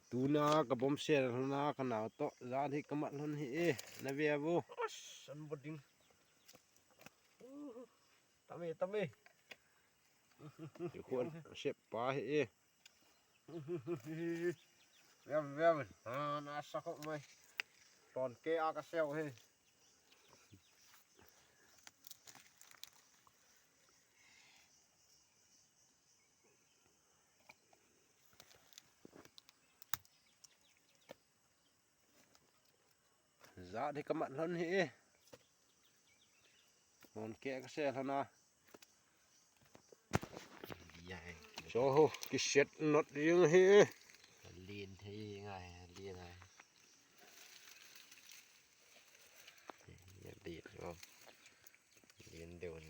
Tuna ka bawm share hluna ka nau tawh zan hi ka mah hlun hi e na ve avu. An bawt ding. Tami tami. Ti khuan shep pa hi e. Vem vem ha na sa khawp mai. Tawn ke a ka seuh hi. Zah hi ka mah hlon hi e. Tawn ke ka sel hlon a. Cho ho ki set not riêng hi e. Lin hi ngai lin ai. Lin deuh. Lin deuh.